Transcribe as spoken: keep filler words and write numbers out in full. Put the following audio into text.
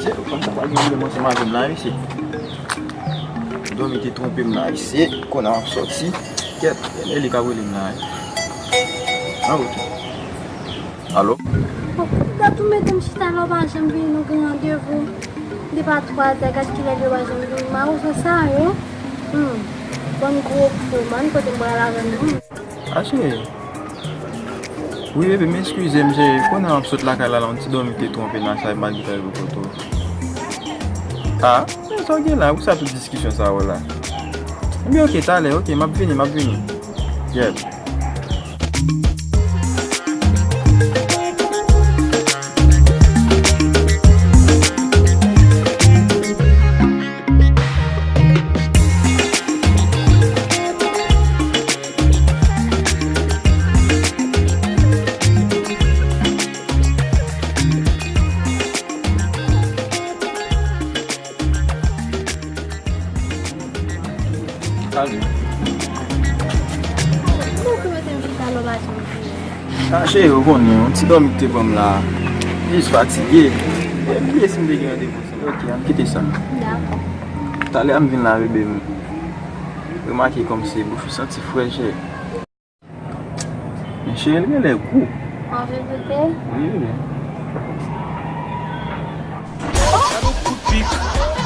Fanm sa pa gen pwoblèm ansanm avè m la, mesye. Dòmi te twonpe m la, mesye. Kounye a m ap sòti. Kèt, e li k ap rele m la, wi. Ah, ok. Alo? Bon, dat ou mete m chita la, ou pa janm vini, nou gen randevou. Depi twazè, gad kilè li pa janm vini. Mawozo sa yo. Hmm. Bann gwo fo, man, kote m pral avè nou. Ah, cheri. Wi, bebe, m eskize m, cheri. Kounye a m ap sot lakay la, la, yon ti dòmi te twonpe m la, sa m pa gen pou kote w. Ah, men sa w gen la, pou sa tout diskisyon sa yo la. Ebyen, ok, talè, ok, m ap vini, m ap vini. Yeah. Salut. Bon, ki mete m chita lò mache m vini. Ah, cheri, ou konnen, yon ti dòmi ki te pran m la. M jis fatige. M bliye si m te gen randevou ansanm. Ok, ann kite sa. Dakò. Talè a m vin la, bebe, m remake kòmsi bouch ou santi frèch, cheri. Men cheri, l genlè gou. Anvi goute? Wi, wi. Gad yon kout pik.